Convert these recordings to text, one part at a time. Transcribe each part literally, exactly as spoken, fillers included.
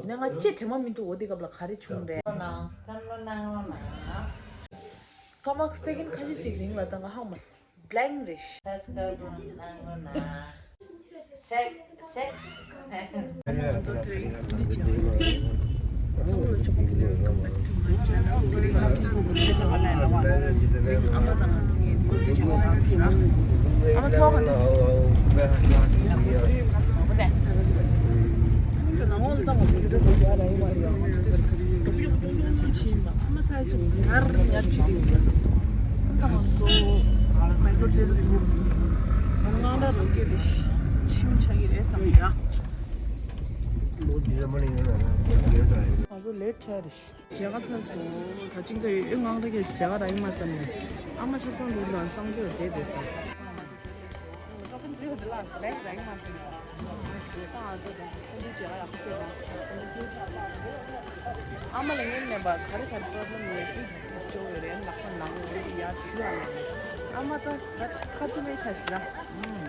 ཡིན་ན་ང་ཅི་དྲན་པ་མི་འདུག་འོ་དེ་སྐབས་ལ་ག་རེ་བྱུང་རེད། ནང་བསམ་བློ་གནང་རོགས་གནང་། སྐར་མ་སེ་ཀེན་ཁ་ཤས་ཅིག་རིང་ལ་ད་ང་ཧ་གོ་མ་སོང་། བྷ་ལེང་རེད། སབ་སི་ཀ་རའེབ་གནང་རོགས་གནང་། སེག་སེག་ང་ཚོ་དེ་རིང་འདི་བྱས་པ་ཡིན། ཚང་མ་ལ་ཆོག་པ་དེ་རིང་welcome back to my channel། དེ་རིང་ང་ཚོ་ཚང་མ་ལ་ཆ་ག་ལ་ལ་བ། དེ་རིང་ཨ་མ་དང་ང་ཚོ་གཉིས་འདི་འདི་བྱས་པ་རང་ཟེར་ཨ་མ་ཚོགས་ཁ་ནས། ཨ་མ་དེ། ཨ་མ་དེ་ནང་ལ་ལྟ་བ་བོད་རྒྱ་ར་ཡོད་མ་རེད། ང་ཚོ་དེ་རྡོ་སྦིས་ཀླུང་ཀླུང་ཕྱིན་པ། ཨ་མ་ཚ་ཅིག་ཉར་ཉར་བྱེད་དུས་ད་ང་ཚོ་མེག་ལོ་ཊི་ལ་འདུག་ང་ཚོ་དངངས་སྐྲག་རོ་སྐྱེས་ཏེ་ཤི་མི་ཆགས་ཀྱི་རེད་བསམ་ཡ། ང་ཚོ་ལེ་ཊི་ཆགས་རེད། མཇལ་ཁ་ཚར་སོང་། ད་ཅིག་ད་ཡོད་དངངས་སྐྲག་གི་མཇལ་ཁ་རག་གི་མ་བསམ་ནས། ཨ་མ་ཆབ་ཚང་འདུག་ལ་གསང་སྤྱོད་བསྡད་བསྡད་སོང་། ད་ང་ཚོ་དེ་ལ་སྦེག་རག་གི་མ་བསམ་ནས། ད་ང་ཚོ་ད་ཁོང་ཚོའི་མཇལ་ཁ་ཡག་པོ་སྤྲད་མ་སོང་། ཨ་མ་ལ་ངའི་མེད་པ་ག་རེ་ག་རེ་པྲོབ་ལེམ་ཡོད་དེ་ཅིག་སྐྱོ་བོ་རེད། ལག་པ་ནང་ལོགས་ཡ་ཞུ་ཡ་མེད། ཨ་མ་ད་ད་ཁ་ཚུམ་མེད་ཆ་ཞིག་ད།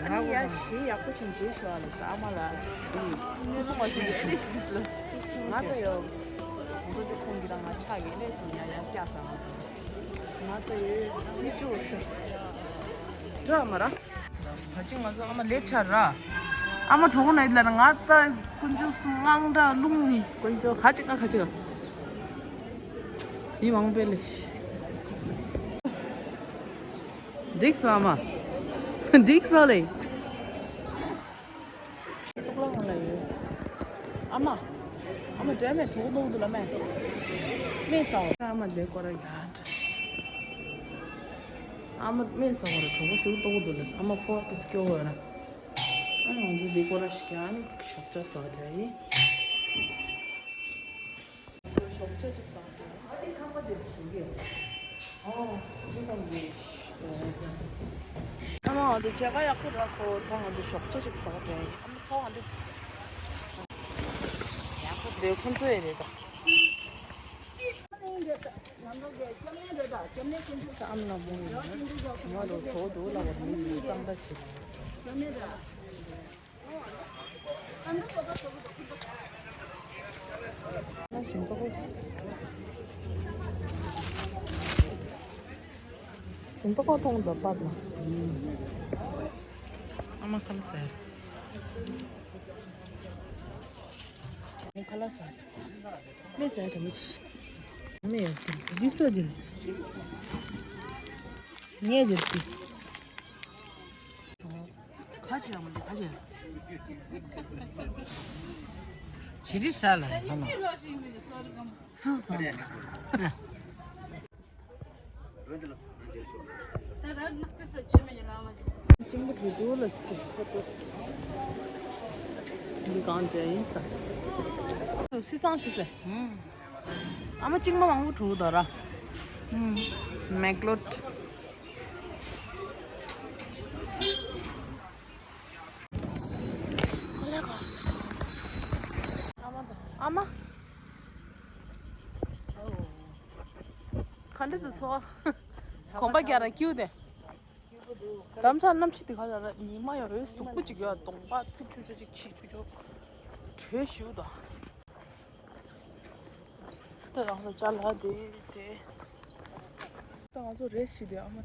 ཨ་ཡ་ཞེ་ཡག་པོ་ཅིག་མཇལ་ཤོག་ཨ་ལ་ཟེར། ཨ་མ་ལ་དེ་ཡིན། ཁོ་སོང་བ་ཅིག་ཨེ་ལེ་ཞིག་ལ་ང་ད་ཡོ། ང་ཚོ་ཅིག་ཁོང་གི་རང་ང་ཆགས་ཡོད་ལེ་ཅིག་ཡ་ཡ་སྐྱ་ས་ང་ད་ང་ད་ཡོད་མི་ཅོ་ཤ་འགྲོ་ཨ་མ་ར། ད་ཅི་ང་ཚོ་ཨ་མ་ལེ་ཆ་ར། ཨ་མ་གྲོགས་ན་ཡིད་ལ་ང་ད་ཀུན་སྤྱོད་སུ་དངངས་སྐྲག་རླུང་ནི་ཀུན་སྤྱོད་ཁ་ཅིག་ང་ཁ་ཅིག་ཡིན་མང་པོ་ལེ། འགྲིག་སོང་ཨ་མ། འགྲིག་སོང་ལེ། གཙུག་ལག་ཁང་ལ་ཡོད། ཨ་མ། ཨ་མ་འདྲེ་མེད་གྲོགས་གཏོང་དུ་ལ་མེད། མེད་སོང་། ཨ་མ་འདྲེ་སྐོར་ར་ཡ་འདྲ། ཨ་མ་མེད་སོང་ར་གྲོགས་པོ་ཞུགས་གཏོང་དུ་ལ་ཨ་མ་ཕོ་དུ་སྐྱོ་བོ་ན། ཨ་ང་ཚོ་འདི་སྐོར་ར་ཞིག་ཡང་ཞོགས་ཇ་ཟ་འདྲ་ཡིན། ཞོགས་ཇ་ཅིག་བཟང་པོ། ཨ་དེ་ཁང་པ་དེ་བྱིན་གྱི། ཨོ། དེ་ཁང་གི། ཨ་མ་འོ་དེ་མཇལ་ཁ་ཡག་པོ་རག་སོང་། ད་ང་ཚོ་ཞོགས་ཇ་ཅིག་ཟ་དགོས། ཨ་མ་ཚོ་ཨ་འདི། ཡག་པོ་འདུག་ཁོང་ཚོ་ཡི་རེད་ད། ཨ་མ་ལ་མོ་ཡིན་ན་དྲི་མ་རོ་བཟོ་འདུག་ལ་བར་མི་ཡིན་གཙང་སྦྲ་བྱེད། ཞིང་ཏོག་ཞིང་ཏོག་མཐོང་དང་པར་ལ། ཨ་མ་ཁ་ལག་ཟ། ཁ་ལག་ཟ། མེ་ཟ་དྲ་མི་ཤི། མེ་ཡོད་དེ་འདི་ཚོ་ཅི། ངས་ཅི་ཟེར། ཁ་ཅི་ཡང་མི་འདུག་ཁ་ཅི་ཡང་། ཇི་རི་ས་ལ་ཧ་ལ། སུ་སོང་། གཅིན་པ་དུད་འགྲོ་ལ་སི་ཏི་ཁ་ཏོ། འདི་གང་དེ་ཡིན་ས། སི་སང་ཆུ་སེ། ཨ་མ་གཅིན་པ་མང་པོ་འགྲོ་འདུག་ར། མེག་ལོད། ཨ་མ། ག་འདྲ་འདུག་ཚོ། གོམ་པ་རྒྱག་ར་ཀྱུ་དེ། དམ་ཚ་གནམ་གཤིས་དེ་ག་ལ་ར་ཉི་མ་ཡོད་རེད། གཟུགས་པོ་ཅིག་ཡོད་གདོང་པ་ཚིག་ཆུ་ཆུ་ཅིག་ཆིག་ཆུ་ཆུ། བྲོས་ཞིག་དང་། ད་རང་ལ་ཅ་ལག་དེ་དེ། ད་ང་ཚོ་རེ་ཞིག་དེ་ཨ་མ་ད།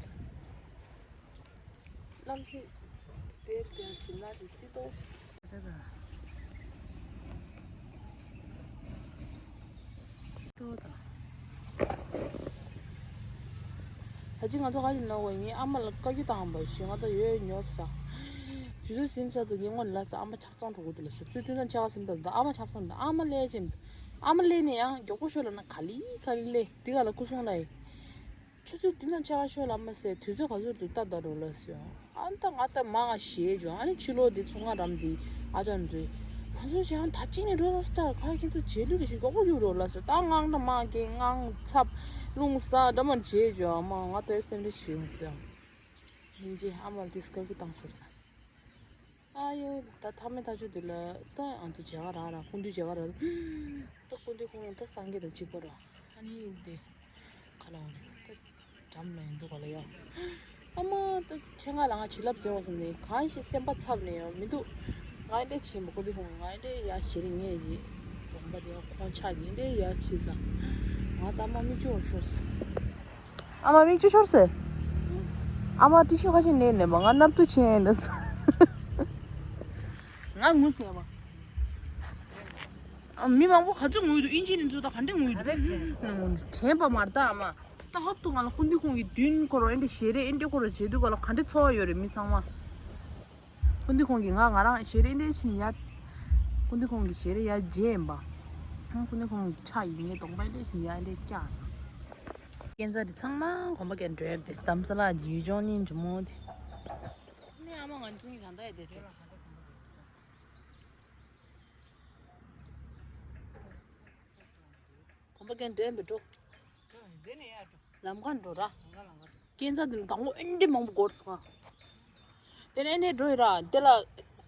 གནམ་གཤིས་དེ་དེ་གྲིབ་ནག་ཅིག་སི་ཏོག་ཞིག་ད་ད། ཏོ་ད། ད་ཅི་ང་ཚོ་ག་ཞིག་ནོར་བ་ཡིན། ཨ་མ་ལ་བཀའ་བཀྱོན་བཏང་བ་ཞིག་ང་ད་ཡོད་ཉོབ་ས། དུས་ཚོད་ཟིན་ཚར་དུས་ངས་སྔོན་ལ་ཚ་ཨ་མ་ཆགས་ཚང་འགྲོ་གི་འདུག་ལ་ཟེར། ཚུལ་དུས་ཚོད་ཆགས་ཟིན་ཚར་དུས་ཨ་མ་ཆགས་ཚང་འདུག་ཨ་མ་སླེབས་ཅིང་། ཨ་མ་སླེབས་ནས་ཡང་མགྱོགས་པོ་ཤོག་ལབ་ན་ག་ལེ་ག་ལེ་འདི་ག་ལ་སྐུ་སྲུང་ལ་ཡིན། ཆུ་ཚོད་བདུན་དང་ཕྱེད་ཀ་ཤོར་ལ་མ་ཟད་དུས་ཚོད་ག་ཚོད་འདུག་ལྟ་ད་རོགས་ལ་ཟེར། ཨ་ནི་ད་ང་ད་མ་ང་ཞེད་བྱུང་། ཨ་ནི་ཕྱི་ལོགས་དེ་ཚོང་ཁང་འགྲམ་དེ་ཨ་ཅག་འཛུལ། ཁོང་ཚོ་ཞེ་ཡང་ད་གཅིག་ནས་འགྲོ་ད་སྟར་ཁ་ཁྱེད་ཚོ་རྗེས་ལུས་རེ་ཞིག་མགྱོགས་པོ་རྒྱུག་རོགས་ལ་ཟེར། ད་ངང་ད་མ་སྐྱེ་ངང་ཚབ་རླུང་ས་འདྲ་མ་བྱེད་བྱུང་། ཨ་མ་ང་ད་སེམས་རེ་བྱེད་ཡོང་ཟེར། ཡིན་གཅིག་ཨ་མ་ལ་དེ་སྐབས་ཀྱི་བཏང་ཚོར་ས། ཨ་ཡོ། ད་ཐ་མའི་ཐག་ཆོད་དེ་ལ་ད་ང་ཚོ་མཇལ་ཁ་རག་ར། སྐུ་མདུན་མཇལ་ཁ་རག་ད་སྐུ་མདུན་ཁོང་ད་སངས་རྒྱས་དང་གཅིག་པ་ར། ཨ་ནི་དེ་ཁ་ལ་འོང་རེད། ད་འགྲམ་ལ་ཡིན་འདུག་ག་ལ་ཡ། ཨ་མ་ད་ཆེད་མངགས་ལ་ང་བྱིན་རླབས་སྩལ་བ་སོང་ནས་གང་ཞིག་སེམས་པ་འཚབ་ནས་ཡང་མི་འདུག་ང་འདྲ་བྱིན་པ་སྐུ་མདུན་ཁོང་ང་འདྲ་ཡ་ཞེ་རིང་ངས་ཡིན་ད། ང་དེ་ཁོང་ཆགས་ཡིན་དེ་ཡ་ཆི་ཟ། ང་ད་མ་མི་ཅོར་ཤོར་སི། ཨ་མ་མིག་ཆུ་ཤོར་སེ། ཨ་མ་ཏི་ཤུ་ཁ་ཤས་ནས་ནས་མ་ང་སྣབས་ཏུ་ཆེན་ནས། ང་ངུ་ཟེར་བ། ཨ་མི་མང་པོ་ག་ཚོད་ངུ་འདུག་ཨིན་ཇི་ནས་ཚོད་ད་ག་འདྲས་ངུ་འདུག་དྲན་པ་མ་རེད་ད་ཨ་མ། ད་ཧོབ་ཏུ་ང་ལ་ཀུན་ཏི་ཁོང་གི་མདུན་ཁོ་རོ་ཨེ་འདྲས་ཞེ་རེ་ཨེ་འདྲས་ཁོ་རོ་བྱེད་དུས་ག་ལ་ག་འདྲས་ཚོར་བ་ཡོད་རེད་མི་ཚང་མ། ཀུན་ཏི་ཁོང་གིས་ང་ང་རང་ཞེ་རེ་འདྲས་ཕྱིན་ཡ། ཀུན་ཏི་ཁོང་གིས་ཞེ་རེ་ཡ་རྗེས་ཡིན་པ། ཀུན་ཏི་ཁོང་གི་ཕྱག་ཡིན་ངའི་གདོང་པ་འདྲས་ཕྱིན་ཡ་འདྲས་བཀྱགས་སོང་། སྐྱེན་ཚ་དེ་ཚང་མ་གོམ་པ་ཀན་འགྲོ་ཡ་དེ་དམ་ས་ལ་ཡུལ་ལྗོངས་གཉིས་འཇུ་མོ་དེ། ནི་ཨ་མ་ང་ཚོ་གཉིས་ད་ལྟ་ཡ་དེ་འགྲོ། གོམ་པ་ཀན་འགྲོ་ཡ་མི་འགྲོ། འགྲོ་འདི་ནས་ཡར་འགྲོ། ལམ་ཁ་འགྲོ་ར། ལམ་ཁ་ལམ་ཁ་འགྲོ། སྐྱེན་ཚ་དེ་དང་པོ་ཨེ་འདྲས་མང་པོ་འགོར་སོང་ང་། དེ་ནས་ཨེ་འདྲས་འགྲོ་ཡི་ར་དེ་ལ་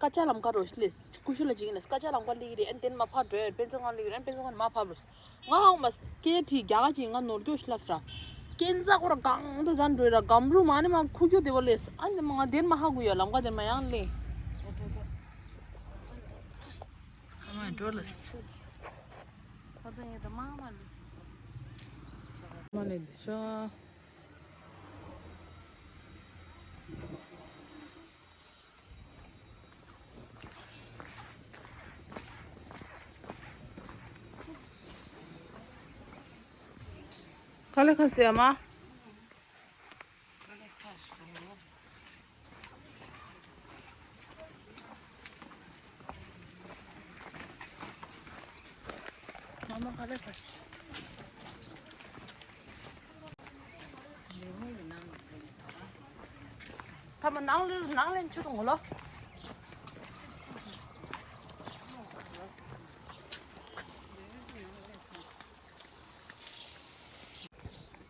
ཀ་ཅ་ལམ་ཁ་རོ་ཤི་ལེ་ཀུ་ཤུ་ལ་ཅིག་ཡིན་ལ་ཀ་ཅ་ལམ་ཁ་སླེབས་ཀྱི་རེད། ཨེ་དེ་ནས་མ་ཕར་འགྲོ་ཡ་དཔེ་མཛོད་ཁང་སླེབས་ཀྱི་རེད། ཨེ་དཔེ་མཛོད་ཁང་ནས་མ་ཕར་འགྲོ། ང་ཧ་གོ་མ་སོང་། སྐད་ཆ་དྲིས་རྒྱ་གར་ཅིག་ང་ནོར་སྐྱོ་ཤི་ལབ་སོང་ར། སྐྱེན་ཚ་ཁོ་ར་གང་དུ་ཟ་འགྲོ་ཡི་ར་སྒམ་རུ་མ་ནས་མ་ཁུ་ཁྱུ་དེ་བ་ལེ་ཨ་ནི་མ་ང་དེ་ནས་མ་ཧ་གོ་ཡ་ལམ་ཁ་དེ་ནས་མ་ཡང་སླེབས། ཨ་མ་འགྲོ་ལ། ཁོ་ཚོ་ངེད་དུ་མང་མ་ལུས་ཅིག་སོང་། མ་ལེན་དེ་ཤོག་ག་ལེ་ཁ་སེ་ཨ་མ། ཐ་མ་ནང་ལ་ནང་ལ་ཆུ་དང་ངོ་ལོ།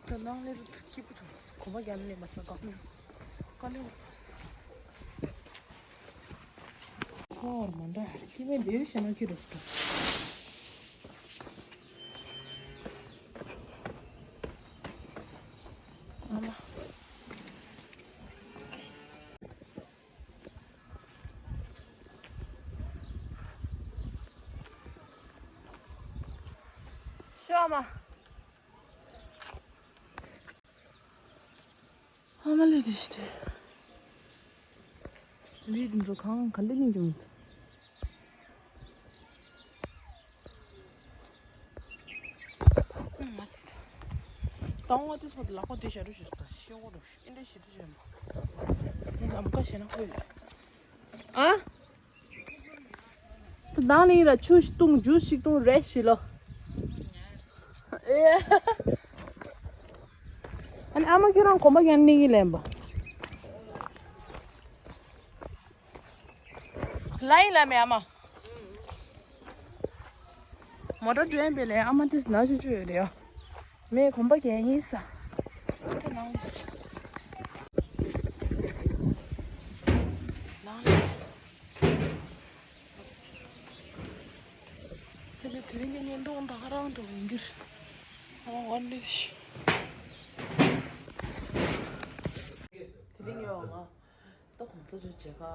ད་ནང་ལས་རུ་ཐུག་སྐྱིད་པོ་བྱུང་། གོམ་པ་རྒྱབ་ནས་མ་ཚང་གང་ནས་དཀའ་ལས་ཁོ་བར་མ་འདྲ་སྐྱིད་པའི་ལེའུ་བཤད་ན་ཁྱི་རུ་སྟོན། ཨ་མ། ཤོག་མ། ཨ་མ་ལེ་དེ་ཤི་དེ། ལུས་དེ་ཚོ་གང་ག་འདྲ་ནས་འགྱོ་མི་ཐུབ། ང་དེ་ཚོ། ཏང་བ་དེ་ཚོ་ལག་པ་དེ་ཞབས་བྲོ་ཞིག་དང་ཤེས་འོ་རོ་ཤི་ཨེ་འདྲ་ཞིག་དེ་བྱས་མ། ལམ་ཁ་ཞེ་ན་ཁོ་ཡོད། ཨ། དང་ལིང་ལ་ཆུ་ཞིག་བཏུང་ཇུས་ཞིག་བཏུང་རེ་ཞིག་ལོ། ཨེ། ཨ་ནི་ཨ་མ་ཁྱོད་རང་གོམ་པ་ཡང་གླིང་གི་ལེན་པ། ལ་ཡིན་ལ་མེ་ཨ་མ། མོ་ཊ་འགྲོ་ཡན་པས་ལས་ཨ་མ་དེ་ན་ཆུ་ཆུ་ཡོད་རེད་ཡ། མེ་གོམ་པ་རྒྱན་ཡིན་ས། ནང་ལས། ནང་ལས། ཁྱོད་ཚོ་དེ་རིང་གི་བརྙན་ཐུང་ད་ག་རང་འགྲོ་ཡིན་གྱི་རེད། ཨ་ཝ་ལེ་ཤི། དེ་རིང་ཡོད་ང་། ད་གོང་ས་མཆོག་མཇལ་ཁ།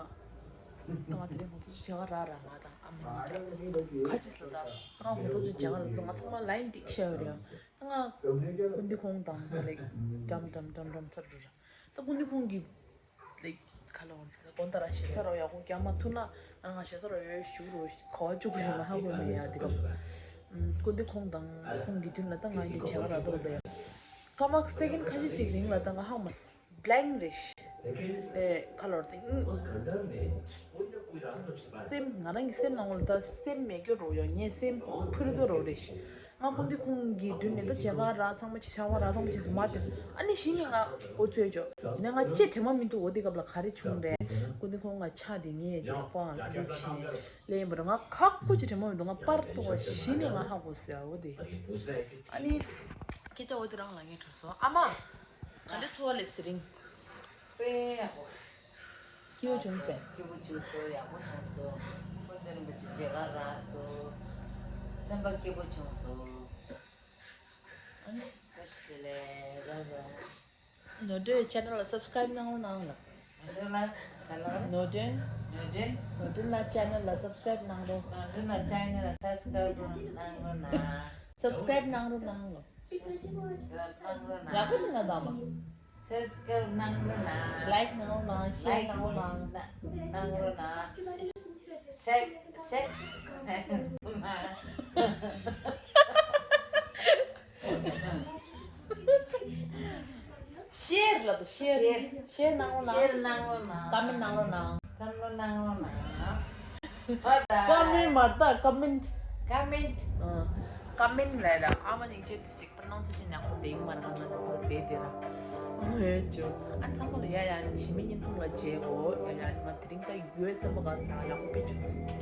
ད་ང་དེ་རིང་གོང་ས་མཆོག་མཇལ་ཁ་རག་ར་ང་དང་ཨ་མ་གཉིས་ཀ་ཁ་ཅིག་ལ་ད་ང་གོང་ས་མཆོག་མཇལ་ཁ་རག་ཚོ་ང་ཚང་མ་ལ་ཡིན་ཏིག་ཤ་ཡོད་རེད། ད་ང་ཀུན་ཏི་ཁོང་དང་ང་ལེགས་འགྲམ་འགྲམ་འགྲམ་འགྲམ་ཚར་འགྲོ་ར། ད་ཀུན་ཏི་ཁོང་གི་ལེགས་ཁ་ལོ་དགོང་དག་ར་ཞེ་ས་རོ་ཡག་པོ་རྒྱག་མ་ཐུབ་ན་ང་ང་ཞེ་ས་རོ་ཡོད་ཞུ་རོ་གོ་བ་བཅུག་གི་ཡོད་ན་ཧ་གོ་མེད་ཡ་དེ་སྐབས་ཀུན་ཏི་ཁོང་དང་ཁོང་གི་མདུན་ལ་ད་ང་གི་མཇལ་ཁ་རག་འདུག་ལེ། སྐར་མ་སེ་ཀེན་ཁ་ཤས་ཅིག་རིང་ལ་ད་ང་ཧ་གོ་མ་སོང་། blank རེད། ཨེ་ཁ་ལོར་དེ་སེམས་ང་རང་གི་སེམས་ནང་ལ་ད་སེམས་མེད་སྐྱོ་རོ་ཡོད་ངའི་སེམས་ཕུར་སྐྱོ་རོ་རེད། ང་ཀུན་ཏི་ཁོང་གི་མདུན་ནས་ད་མཇལ་ཁ་རག་ཚང་མ་ཅིག་ཆར་པ་རག་ཚང་མ་ཅིག་མ་དེ་ཨ་ནི་གཞི་ནས་ང་འོ་ཚོད་ཅོ་ཡིན་ན་ང་ཅེས་དྲན་མ་མི་འདུག་འོ་དེ་སྐབས་ལ་ག་རེ་བྱུང་རེད། ཀུན་ཏི་ཁོང་ང་ཆ་དེ་ངས་ཅིག་ཁོང་ང་ག་རེ་བྱས་ནས་ལས་ཡིན་པ་རེད། ང་ཁག་པོ་ཅིག་དྲན་མ་མི་འདུག་ང་པར་ཐོག་གཞི་ནས་ང་ཧ་གོ་ཟེར་འོ་དེ་ཨ་ནི་སྐད་ཆ་འོ་དེ་རང་ལ་ངས་དྲན་སོང་ཨ་མ། ག་འདྲ་ཚོར་བ་ལས་ཟེར་རིང་། དཔེ་ཡག་པོ། སྐྱིད་པོ་བྱུང་ཟེར། སྐྱིད་པོ་བྱུང་སོང་ཡག་པོ་བྱུང་སོང་། སྐུ་མདུན་རིན་པོ་ཆེ་མཇལ་ཁ་རག་སོང་། སེམས་པ་སྐྱིད་པོ་བྱུང་སོང་། ཨ་ནི་བཀྲ་ཤིས་བདེ་ལེགས་ར་ར། ནོར་སྒྲོན་ཆེ་ནལ་ལ་སབ་སི་ཀ་རེབ་གནང་རོགས་གནང་ལ། ནོར་སྒྲོན་ལ་ག་ལ། ནོར་སྒྲོན། ནོར་འཛིན། ནོར་འཛིན་ལགས་ཆེ་ནལ་ལ་སབ་སི་ཀྲའིབ་གནང་རོགས། ནོར་འཛིན་ལགས་ཆེ་ནལ་ལ་སབ་སི་ཀྲའིབ་གནང་རོགས་གནང་། སབ་སི་ཀྲའིབ་གནང་རོགས་གནང་ལོ། སབ་སི་ཀྲའིབ་གནང་རོགས་གནང་། ཡག་པོ་ཞིག་གནང་དང་མ། སབ་སི་ཀྲའིབ་གནང་རོགས་གནང་། ལའིཀ་གནང་རོགས་གནང་། ཤེར་གནང་རོགས་གནང་། ལའིཀ་གནང་རོགས་གནང་། སེག་སེག་ཤེར་ལ་དུ་ཤེར། ཤེར། ཤེར་གནང་རོགས་གནང་། ཤེར་གནང་རོགས་གནང་། ཀ་མེན་ཊི་གནང་རོགས་གནང་། ཀ་མེན་ཊི་གནང་རོགས་གནང་། ཨ་ད། ཀ་མེན་ཊི་མ་རེད་ད། ཀ་མེན་ཊི། ཀ་མེན་ཊི། ཨ། ཀ་མེན་ཊི་ལ་ར་ཨ་མ་སྙིང་རྗེ་དེ་སིག་པར་གནང་ཚུལ་གྱི་ཉག་པོ་དེ་ཡིན་མ་རེད། ང་ཚོ་ཕར་བསྡད་དེ་ར། ཨ་ཧེ་ཅོ། ཨ་ཚང་མ་ལ་ཡ་ཡ་ཕྱི་མི་ཉིན་ཐུང་ལ་མཇལ་གོ། ཡ་ཡ་ང་དེ་རིང་ད་ཡོད་བསམ་པ་ག་ས་ཡག་པོ་དཔེ་བྱུང་།